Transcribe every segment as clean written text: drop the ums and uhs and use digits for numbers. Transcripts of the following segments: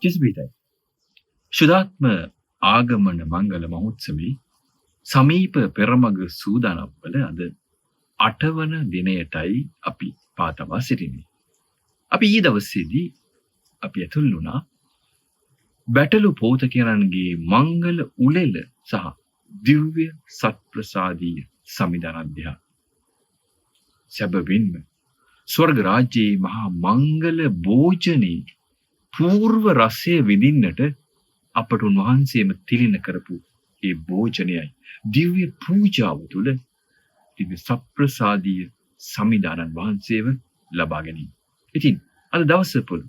ජේසු පිහිටයි. ශුද්ධාත්ම ආගමන මංගල මහෝත්සවයේ සමීප පෙරමග සූදානම් වල අද අටවන දිනයටයි අපි පා තබා සිටින්නේ. අපි ඊ දවසේදී අපි ඇතුල් වුණා බැටළු පෝතකයන්ගේ මංගල උලෙල සහ දිව්‍ය සත්ප්‍රසාදීය සමිඳානන්. සැබවින්ම ස්වර්ග රාජ්‍යයේ මහා මංගල භෝජනයේ පූර්ව රසය විඳින්නට අපට උන්වහන්සේම තිළිණ කරපු ඒ භෝජනයයි දිව්‍ය පූජාව තුළ දිව්‍ය සත්ප්‍රසාදීය සමිඳානන් වහන්සේව ලබා ගැනීම. ඉතින් අද දවස පුර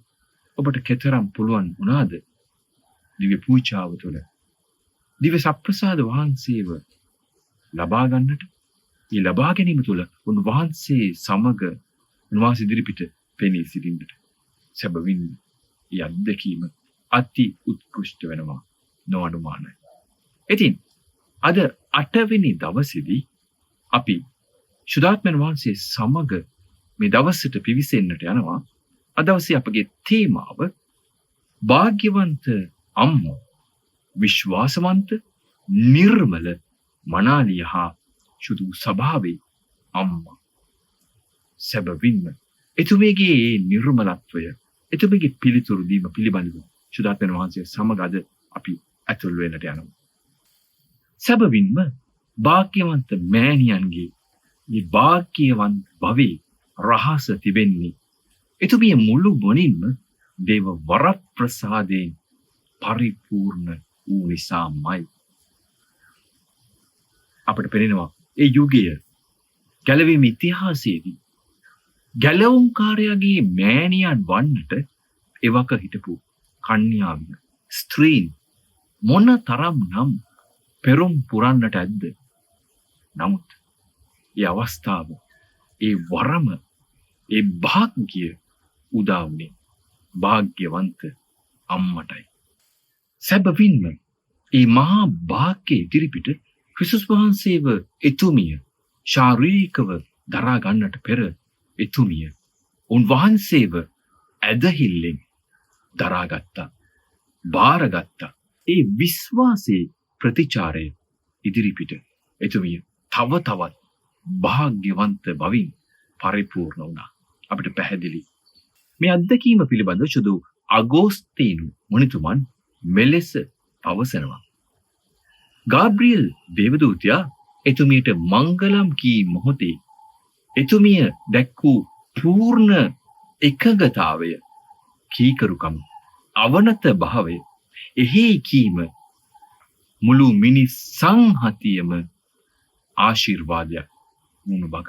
ඔබට කෙතරම් පුළුවන් වුණාද දිව්‍ය පූජාව තුළ දිව්‍ය සත්ප්‍රසාද වහන්සේව ලබා ගන්නට? ඒ ලබා ගැනීම තුළ උන්වහන්සේ සමග උන්වහන්සේ ඉදිරිපිට පෙනී සිටින්නට සැබවින්ම ඒ අත්දැකීම අති උත්කෘෂ්ඨ වෙනවා නොඅනුමානයි. ඉතින් අද අටවෙනි දවසේදී අපි ශුද්ධාත්මයන් වහන්සේ සමග මේ දවසට පිවිසෙන්නට යනවා. අද දවසේ අපගේ තේමාව භාග්‍යවන්ත අම්මා, විශ්වාසවන්ත නිර්මල මනාලිය හා සුදු සභාවේ අම්මා. සැබවින්ම එතුමියගේ ඒ නිර්මලත්වය, එතුමියගේ පිළිතුරු දීම පිළිබඳව ශුද්ධාත්මයන් වහන්සේ සමග අද අපි ඇතුල් වෙන්නට යනවා. සැබවින්ම භාග්‍යවන්ත මෑණියන්ගේ මේ භාග්‍යවන්ත භවයේ රහස තිබෙන්නේ එතුමිය මුළු මොනින්ම දේව වරප්‍රසාදයෙන් පරිපූර්ණ වූ නිසාමයි. අපට පෙනෙනවා ඒ යුගය ගැලවීම ඉතිහාසයේදී ගැලවුම්කාරයාගේ මෑණියන් වන්නට එවක හිටපු කන්‍යාවිය ස්ත්‍රීන් මොන තරම් නම් පෙරුම් පුරන්නට ඇද්ද? නමුත් ඒ අවස්ථාව, ඒ වරම, ඒ භාග්‍ය උදා වුණේ භාග්‍යවන්ත අම්මටයි. සැබවින්ම ඒ මහා භාග්‍ය ඉදිරිපිට ක්‍රිස්තුස් වහන්සේව එතුමිය ශාරීරිකව දරා ගන්නට පෙර එතුමිය උන්වහන්සේව ඇදහිල්ලෙන් දරාගත්තා, බාරගත්තා. ඒ විශ්වාසයේ ප්‍රතිචාරය ඉදිරිපිට එතුමිය තව තවත් භාග්‍යවන්ත බවින් පරිපූර්ණ වුණා. අපිට පැහැදිලි මේ අත්දැකීම පිළිබඳව සුදු අගෝස්තීනු මුනිතුමන් මෙලෙස පවසනවා. ගාබ්‍රියල් දේවදූතයා එතුමියට මංගලම් කී මොහොතේ එතුමිය දැක් වූ පූර්ණ එකඟතාවය, කීකරුකම, අවනත භාවය, එහෙයි කීම මුළු මිනිස් සංහතියම ආශිර්වාදයක් වුණු බව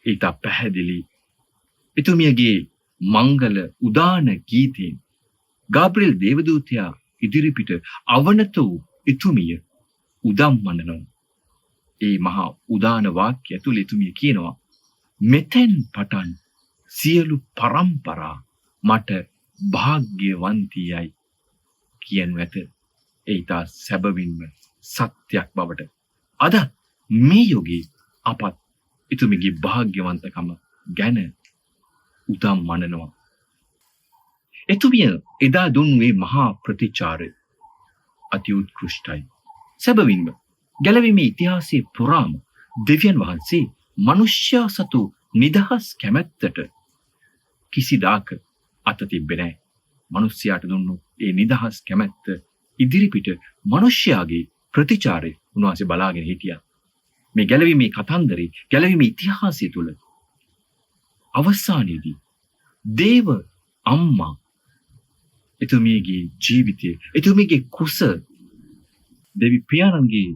ඊට පැහැදිලි. එතුමියගේ මංගල උදාන ගීතයෙන් ගාබ්‍රියල් දේවදූතයා ඉදිරිපිට අවනත වූ එතුමිය උදම් මනනවා. ඒ මහා උදාන වාක්‍ය ඇතුළේ එතුමිය කියනවා, මෙතෙන් පටන් සියලු පරම්පරා මට භාග්‍යවන්තියයි කියනු ඇත. ඒ ඉතා සැබවින්ම සත්‍යයක් බවට අද මේ යුගයේ අපත් එතුමිගේ භාග්‍යවන්තකම ගැන උදම් මනනවා. එතුමිය එදා දුන් මේ මහා ප්‍රතිචාරය අති උත්කෘෂ්ටයි. සැබවින්ම ගැලවීමේ ඉතිහාසයේ පුරාම දෙවියන් වහන්සේ මනුෂ්‍යයා සතු නිදහස් කැමැත්තට කිසිදාක අත තිබ්බේ නෑ. මනුෂ්‍යයාට දුන්නු ඒ නිදහස් කැමැත්ත ඉදිරිපිට මනුෂ්‍යයාගේ ප්‍රතිචාරය උන්වහන්සේ බලාගෙන හිටියා. මේ ගැලවීමේ කතන්දරේ, ගැලවීමේ ඉතිහාසය තුළ අවසානයේදී දේව අම්මා එතුමියගේ ජීවිතය, එතුමියගේ කුස දෙවි පියාණන්ගේ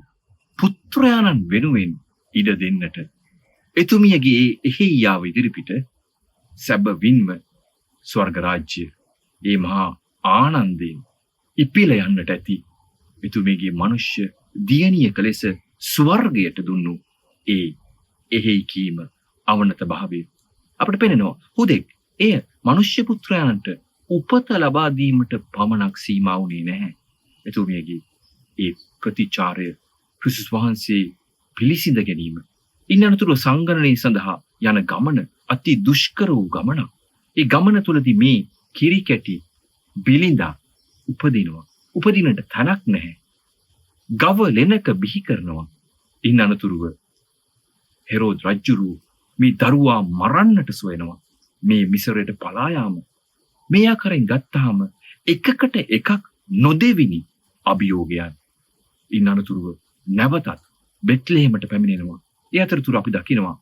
පුත්‍රයාණන් වෙනුවෙන් ඉඩ දෙන්නට එතුමියගේ ඒ එහෙයියාව ඉදිරිපිට සැබවින්ම ස්වර්ග රාජ්‍ය ඒ මහා ආනන්දයෙන් ඉපිල යන්නට ඇති එතුමියගේ මනුෂ්‍ය දියණියක ලෙස ස්වර්ගයට දුන්නු ඒ එහෙයි කීම, අවනත භාවය අපට පෙනෙනවා. හුදෙක් එය මනුෂ්‍ය පුත්‍රයාණන්ට උපත ලබා දීමට පමණක් සීමා වුණේ නැහැ. එතුමියගේ ඒ ප්‍රතිචාරය ක්‍රිස්තුස් වහන්සේ පිළිසිඳ ගැනීම, ඉන් අනතුරුව සංගණනය සඳහා යන ගමන අති දුෂ්කර වූ ගමනක්. ඒ ගමන තුළදී මේ කිරිකැටි බිලිඳා උපදිනවා. උපදිනට තැනක් නැහැ. ගව ලෙනක බිහි කරනවා. ඉන් අනතුරුව හෙරෝද් රජුරු මේ දරුවා මරන්නට සොයනවා. මේ මිසරයට පලා යාම මේ ආකාරයෙන් ගත්තාම එකකට එකක් නොදෙවිනි අභියෝගයන්. ඉන් අනතුරුව නැවතත් බෙත්ලෙහෙමට පැමිණෙනවා. ඒ අතරතුර අපි දකිනවා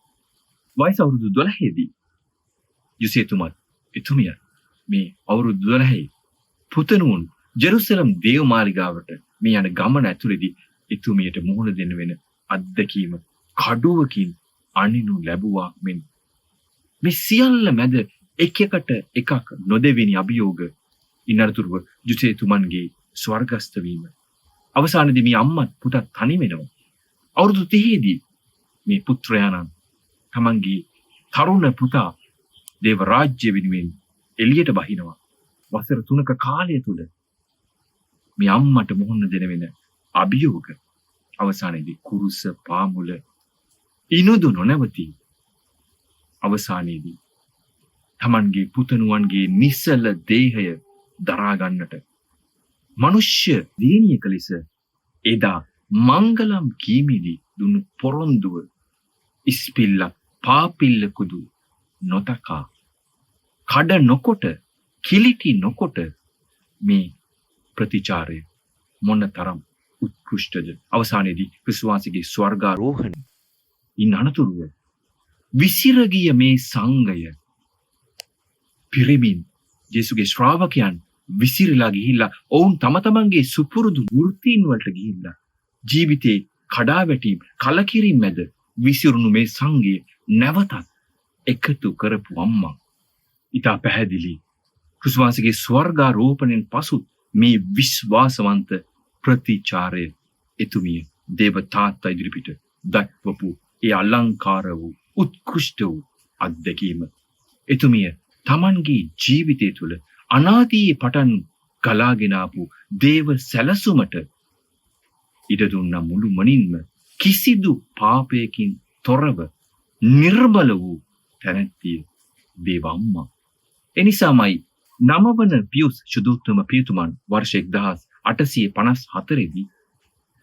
වයස අවුරුදු 12 දී යුසේතුමත් එතුමියත් මේ අවුරුදු 12 පුතණුන් ජෙරුසලම් දේව මාලිගාවට මේ යන ගමන ඇතුළේදී එතුමියට මුහුණ දෙන්න වෙන අත්දැකීම කඩුවකින් අනිනු ලැබුවා මෙන් මේ සියල්ල මැද එකකට එකක් නොදෙවිනි අභියෝග. ඉන් අනතුරුව යුසේතුමන්ගේ ස්වර්ගස්ථ වීම. අවසානයේදී මේ අම්මත් පුතත් තනි වෙනවා. අවුරුදු 30 දී මේ පුත්‍රයාණන් තමන්ගේ තරුණ පුතා දේව රාජ්‍ය වෙනුවෙන් එළියට බහිනවා. වසර 3ක කාලය තුල මේ අම්මට මුහුණ දෙන වෙන අභියෝග අවසානයේදී කුරුස පාමුල ඉනුදු නොනවති අවසානයේදී තමන්ගේ පුතණුවන්ගේ නිසල දේහය දරා ගන්නට මනුෂ්‍ය දියණියක ලෙස එදා මංගලම් කීමේදී දුන්නු පොරොන්දුව ඉස්පිල්ලක් පාපිල්ලකුදු නොතකා කඩ නොකොට කිලිටි නොකොට මේ ප්‍රතිචාරය මොන තරම් උත්කෘෂ්ටද. අවසානයේදී ක්‍රිස්තුස් වහන්සේගේ ස්වර්ගාරෝහණය ඉන් අනතුරුව විසිර ගිය මේ සංඝය පිරෙමින් ජේසුගේ ශ්‍රාවකයන් විසිරලා ගිහිල්ලා ඔවුන් තම තමන්ගේ සුපුරුදු වෘත්තීන් වලට ගිහිල්ලා ජීවිතේ කඩාවැටීම් කලකිරීම මැද විසිරුණු මේ සංඝය නැවතත් එකතු කරපු අම්මා ඉතා පැහැදිලි ක්‍රිස්තුස් වහන්සේගේ ස්වර්ගාරෝපණයෙන් පසු මේ විශ්වාසවන්ත ප්‍රතිචාරය එතුමිය දේව තාත්තා ඉදිරිපිට දක්වපු ඒ අලංකාර වූ උත්කෘෂ්ට වූ අත්දැකීම. එතුමිය තමන්ගේ ජීවිතය තුළ අනාදියේ පටන් ගලාගෙන ආපු දේව සැලසුමට ඉඩ දුන්න මුළුමනින්ම කිසිදු පාපයකින් තොරව නිර්මල වූ තැනැත්තිය දේව අම්මා. එනිසාමයි නවවන පියුස් ශුද්ධෝත්තම පියතුමන් වර්ෂ 1854 දී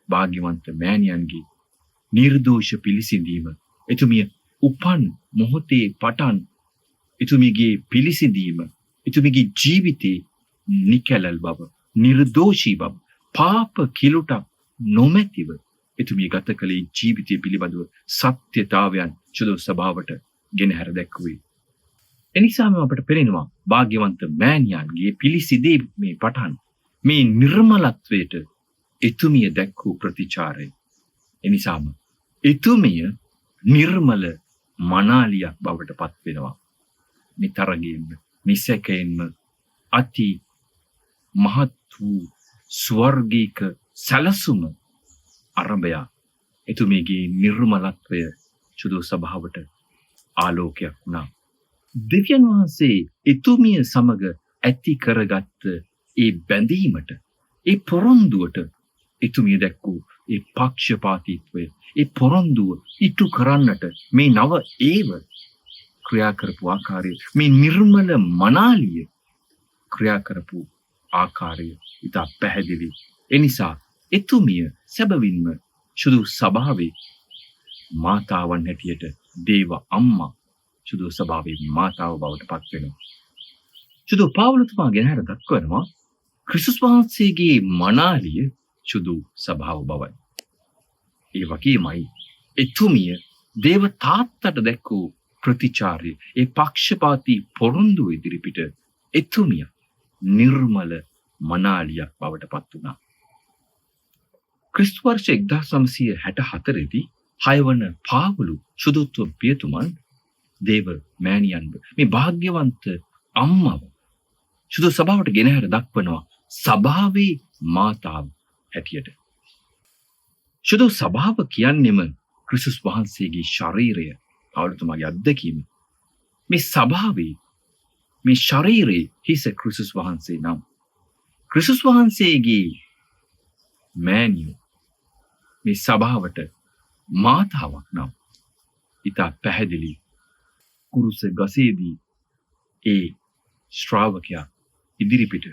භාග්‍යවන්ත මෑණියන්ගේ නිර්දෝෂ පිළිසිඳීම එතුමිය උපන් මොහොතේ පටන් එතුමියගේ පිළිසිඳීම එතුමියගේ ජීවිතේ නිකැලල් බව නිර්දෝෂී බව පාප කිලුටක් නොමැතිව එතුමිය ගත කළේ ජීවිතය පිළිබඳව සත්‍යතාවයන් ශුද්ධ සභාවට ගෙනහැර දැක්වුවේ. එනිසාම අපට පෙනෙනවා භාග්‍යවන්ත මෑණියන්ගේ පිළිසිඳීමේ පටන් මේ නිර්මලත්වයට එතුමිය දැක් වූ ප්‍රතිචාරය. එනිසාම එතුමිය නිර්මල මනාලියක් බවට පත් වෙනවා. මේ තරගයෙන්ම නිසැකයෙන්ම අති මහත් වූ ස්වර්ගීක සැලසුම අරඹයා එතුමියගේ නිර්මලත්වය සුදු සභාවට ආලෝකයක් වුණා. දෙවියන් වහන්සේ එතුමිය සමග ඇති කරගත්ත ඒ බැඳීමට, ඒ පොරොන්දුවට එතුමිය දැක් වූ ඒ පක්ෂපාතීත්වය, ඒ පොරොන්දුව ඉටු කරන්නට මේ නව ඒව ක්‍රියා කරපු ආකාරය, මේ නිර්මල මනාලිය ක්‍රියා කරපු ආකාරය ඉතා පැහැදිලි. එනිසා එතුමිය සැබවින්ම සුදු සභාවේ මාතාවන් හැටියට දේව අම්මා සුදු සභාවේ මාතාව බවට පත් වෙනවා. සුදු පාවුලතුමා ගෙනහැර දක්වනවා ක්‍රිස්තුස් වහන්සේගේ මනාලිය සුදු සභාව බවයි. ඒ වගේමයි එතුමිය දේව තාත්තට දැක් වූ ප්‍රතිචාරය, ඒ පක්ෂපාතී පොරොන්දු ඉදිරිපිට එතුමිය නිර්මල මනාලියක් බවට පත් වුණා. ක්‍රිස්තු වර්ෂ 1964 දී හයවන පාවුලු සුදුත්ව පියතුමන් දේව මෑණියන්ව මේ භාග්‍යවන්ත අම්මව සුදු සභාවට ගෙනහැර දක්වනවා සභාවේ මාතාව හැටියට. සුදු සභාව කියන්නෙම ක්‍රිස්තුස් වහන්සේගේ ශරීරය. පාවුලුතුමාගේ අත්දැකීම. මේ සභාවේ මේ ශරීරයේ හිස ක්‍රිස්තුස් වහන්සේ නම් ක්‍රිස්තුස් වහන්සේගේ මෑණියෝ මේ සභාවට මාතාවක් නම් ඉතා පැහැදිලි කුරුස ගසේදී ඒ ශ්‍රාවකයා ඉදිරිපිට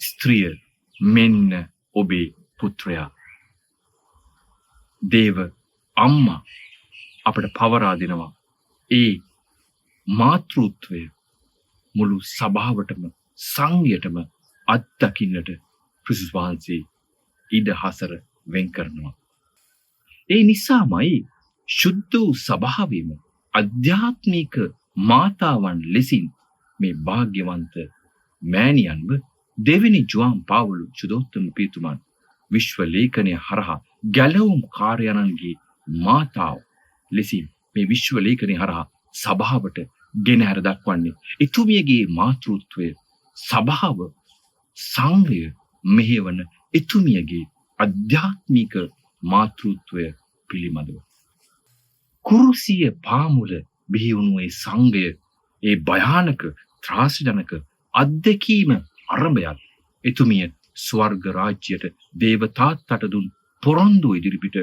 ස්ත්‍රිය, මෙන්න ඔබේ පුත්‍රයා. දේව අම්මා අපට පවරා දෙනවා ඒ මාතෘත්වය මුළු සභාවටම, සංඝයටම අත්දකින්නට ක්‍රිස්තුස් වහන්සේ ඉඩහසර වෙන් කරනවා. ඒ නිසාමයි ශුද්ධ වූ සභාවෙම අධ්‍යාත්මික මාතාවන් ලෙසින් මේ භාග්‍යවන්ත මෑණියන්ව දෙවෙනි ජුවාන් පාවුලු සුදෝත්තම පියතුමන් විශ්ව ලේඛනය හරහා ගැලවුම් කාර්යයන්ගේ මාතාව ලෙසින් මේ විශ්ව ලේඛනය හරහා සභාවට ගෙනහැර දක්වන්නේ. එතුමියගේ මාතෘත්වය, සභාව, සංඝය මෙහෙවන එතුමියගේ අධ්‍යාත්මික මාතෘත්වය පිළිබඳව. කුරුසිය පාමුල බිහි වුණු ඒ සංඝය, ඒ භයානක ත්‍රාසජනක අත්දැකීම අරඹයත් එතුමිය ස්වර්ග රාජ්‍යයට දේව තාත්තට දුන් පොරොන්දු ඉදිරිපිට,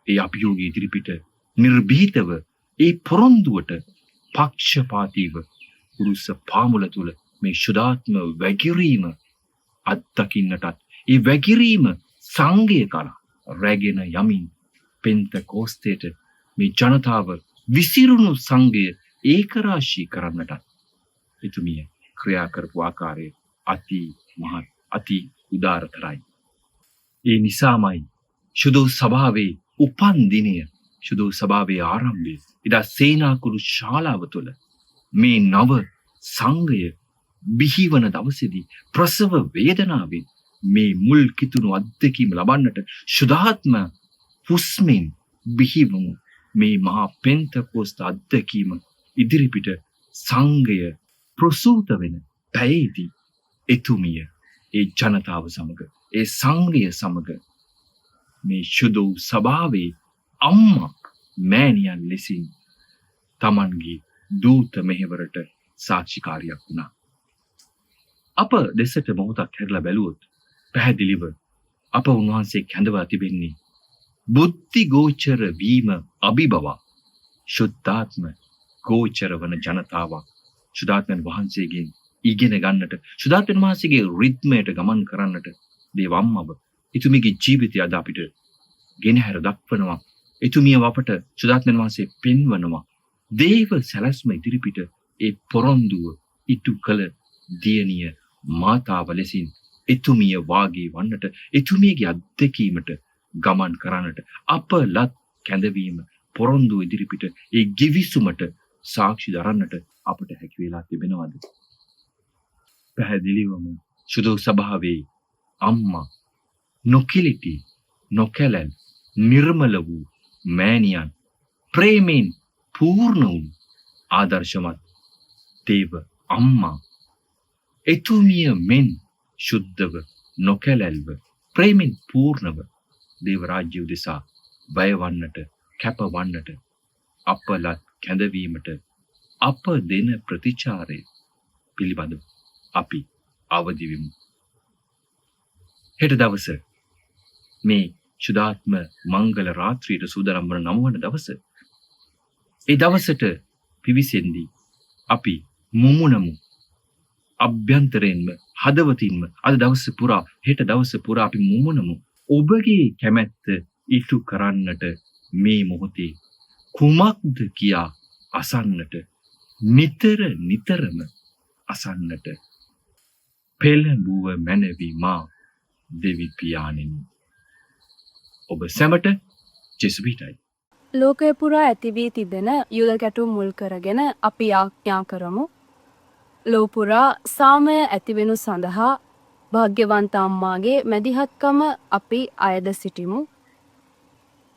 ඒ අභියෝගය ඉදිරිපිට නිර්භීතව ඒ පොරොන්දුවට පක්ෂපාතීව කුරුස පාමුල තුල මේ ශුද්ධාත්ම වැගිරීම අත්දකින්නටත්, ඒ වැගිරීම සංඝය කරා රැගෙන යමින් පෙන්තකෝස්තේට මේ ජනතාව විසිරුණු සංඝය ඒකරාශී කරන්නටත් එතුමිය ක්‍රියා කරපු ආකාරය අති මහත්, අති උදාරතරයි. ඒ නිසාමයි ශුද්ධ සභාවේ උපන් දිනය, ශුද්ධ සභාවේ ආරම්භය එදා සේනාකුරු ශාලාව තුළ මේ නව සංඝය බිහිවන දවසේදී ප්‍රසව වේදනාවෙන් මේ මුල් කිතුණු අත්දැකීම ලබන්නට ශුද්ධාත්ම හුස්මෙන් බිහිවුණු මේ මහා පෙන්තකෝස්ත අත්දැකීම ඉදිරිපිට සංඝය ප්‍රසූත වෙන පැයේදී එතුමිය ඒ ජනතාව සමග, ඒ සංඝය සමග මේ ශුද්ධ වූ සභාවේ අම්මා මෑණියන් ලෙසින් තමන්ගේ දූත මෙහෙවරට සාක්ෂිකාරියක් වුණා. අප දෙසට මොහොතක් හැරලා බැලුවොත් පැහැදිලිව අප උන්වහන්සේ කැඳවා තිබෙන්නේ බුද්ධි ගෝචර වීම අභිබවා ශුද්ධාත්ම ගෝචර වන ජනතාවක් ශුද්ධාත්මයන් වහන්සේගෙන් ඉගෙන ගන්නට, ශුද්ධාත්මයන් වහන්සේගේ රිද්මයට ගමන් කරන්නට දේව අම්මව එතුමියගේ ජීවිතය අද අපිට ගෙනහැර දක්වනවා. එතුමියව අපට ශුද්ධාත්මයන් වහන්සේ පෙන්වනවා. දේව සැලැස්ම ඉදිරිපිට ඒ පොරොන්දුව ඉටු කළ දියණිය මාතාව ලෙසින් එතුමිය වාගේ වන්නට, එතුමියගේ අත්දැකීමට ගමන් කරන්නට අප ලත් කැඳවීම පොරොන්දු ඉදිරිපිට ඒ ගිවිසුමට සාක්ෂි දරන්නට අපට හැකි වෙලා තිබෙනවද? පැහැදිලිවම සුදු සභාවේ අම්මා නොකිලිටි නොකැලැල් නිර්මල වූ මෑණියන් ප්‍රේමෙන් පූර්ණ වූ ආදර්ශමත් දේව අම්මා එතුමිය මෙන් ශුද්ධව නොකැලැල්ව ප්‍රේමෙන් පූර්ණව දේව රාජ්‍ය උදෙසා වැයවන්නට, කැපවන්නට අපලත් කැඳවීමට අප දෙන ප්‍රතිචාරය පිළිබඳව අපි අවදි වෙමු. හෙට දවස මේ ශුද්ධාත්ම මංගල රාත්‍රියට සූදානම් වන නවවන දවස. ඒ දවසට පිවිසෙන්දී අපි මුමුණමු. අභ්‍යන්තරයෙන්ම හදවතින්ම අද දවස පුරා හෙට දවස පුරා අපි මුමුණමු. ඔබගේ කැමැත්ත ඉටු කරන්නට මේ මොහොතේ කුමක්ද කියා අසන්නට, නිතර නිතරම අසන්නට පෙළඹුව මැනවි මා දෙවි පියාණෙනි. ඔබ සැමට ජේසු පිහිටයි. ලෝකය පුරා ඇති වී තිබෙන යුද ගැටුම් මුල් කරගෙන අපි යාඥා කරමු. ලෝ පුරා සාමය ඇතිවෙනු සඳහා භාග්‍යවන්ත අම්මාගේ මැදිහත්කම අපි අයද සිටිමු.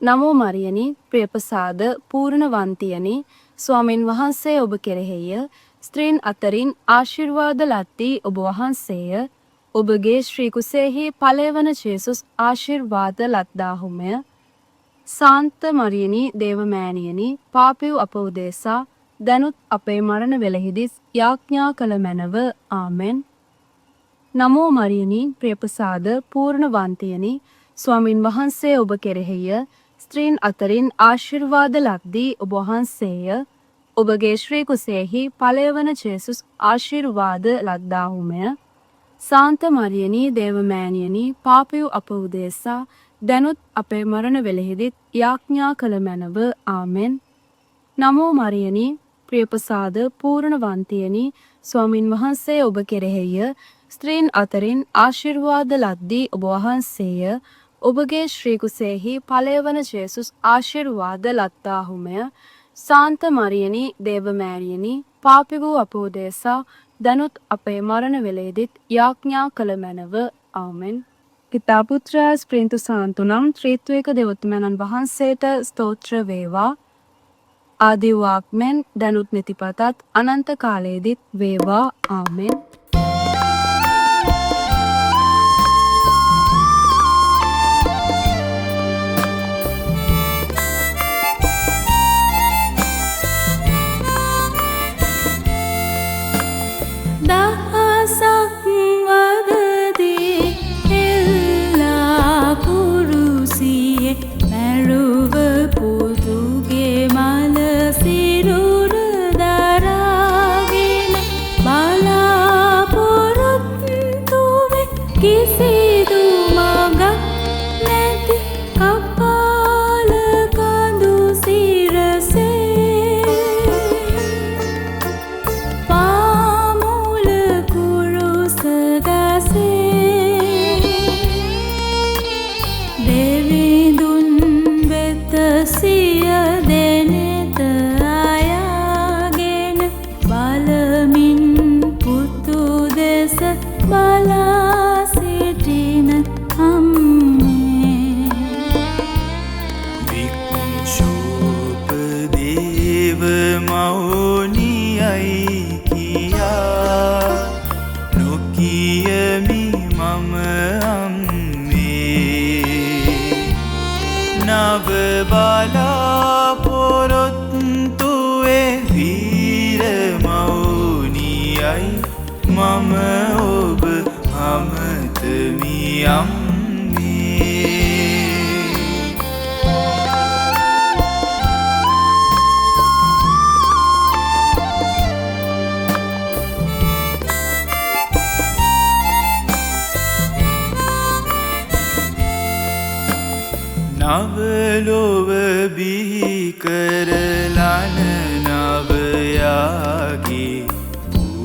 නමෝ මරියනි, ප්‍රියප්‍රසාද පූර්ණවන්තියනි, ස්වාමින් වහන්සේ ඔබ කෙරෙහිය. ස්ත්‍රීන් අතරින් ආශිර්වාද ලද්දී ඔබ වහන්සේය. ඔබගේ ශ්‍රී කුසෙහි ඵලය වන ජේසුස් ආශිර්වාද ලද්දාහුමය. සාන්ත මරියනි, දේව මෑණියනි, පාපිව් අප උදෙසා දැනුත් අපේ මරණ වෙලෙහිදී යාඥා කළ මැනව. ආමෙන්. නමෝ මරියනි, ප්‍රියප්‍රසාද පූර්ණවන්තියනි, ස්වාමින් වහන්සේ ඔබ කෙරෙහිය. ස්ත්‍රීන් අතරින් ආශිර්වාද ලද්දී ඔබ වහන්සේය. ඔබගේ ශ්‍රී කුසෙහි ඵලය වන ජේසුස් ආශිර්වාද ලද්දාහුමය. සාන්ත මරියනී දේව මෑණියනි පාපියු අප උදෙසා දැනුත් අපේ මරණ වෙලෙහිදීත් යාඥා කළ මැනව. ආමෙන්. නමෝ මරියනි ප්‍රියප්‍රසාද පූර්ණවන්තියනි ස්වාමින් වහන්සේ ඔබ කෙරෙහිය. ස්ත්‍රීන් අතරින් ආශිර්වාද ලද්දී ඔබ වහන්සේය. ඔබගේ ශ්‍රී කුසෙහි ඵලය වන ජේසුස් ආශිර්වාද ලත්තාහුමය. සාන්ත මරියනි දේව මෑණියනි පාපි වූ අප උදෙසා දැනුත් අපේ මරණ වෙලෙහිදීත් යාඥා කළ මැනව. ආමෙන්. පිතා පුත්‍රයා ස්ප්‍රින්තු සාන්තු නම් ත්‍රිත්වේක දෙව්තුමනන් වහන්සේට ස්තෝත්‍ර වේවා. ආදි වූ මෙන් දැනුත් නිතිපතත් අනන්ත කාලයේදීත් වේවා. ආමෙන්. දහසක් වදදී එල්ලා කුරුසියේ මැරුව පුතුගේ මල සිරුර දරාගෙන බලාපොරොත්තු වේ කිසිදු මඟක් නැති කපාල කඳු සිරසේ පාමුල කුරුස ගසේ දෙවිඳුන් වෙත සිය දෙනෙත අයාගෙන බලමින් පුතු දෙස බලා සිටින අම්මේ. වික්ෂෝප දේව මෞනියයි කියා නොකියමි මම අම්මේ. නව බලාපොරොත්තුවේ වීර මෞනියයි මම ඔබ අමතමි අම්මේ. නවලොව බිහි කරලන නවයාගේ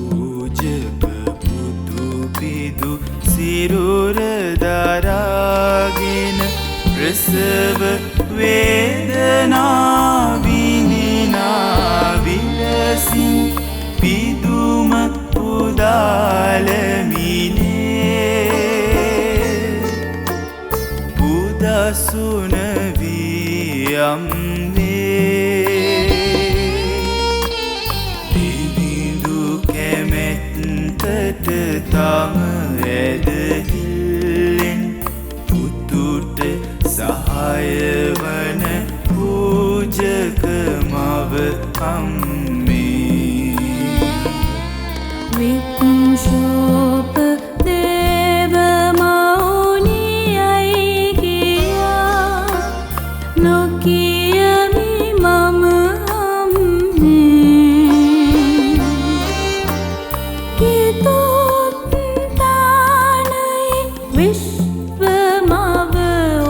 පූජක පුතු පිදු සිරුර දරාගෙන ප්‍රසව වේදනා විඳිනා විලසින් පිදුම පුදාලමිනේ පුදසුන වී අම්මේ. දෙවිඳු කැමැත්තට තම ඇදහිල්ලෙන් පුතුට සහාය වන පූජක මව අම්මේ. වික්ෂෝප දේව මෞනියයි කියා නොකියමි මම අම්මේ. කිතුත් තානයි විශ්ව මව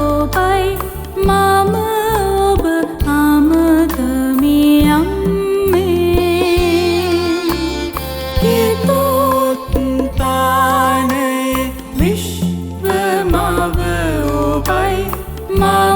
ඔබයි මම ඔබ අමතමි අම්මේ. කිතුත් තානයේ විශ්ව මව ඔබයි මම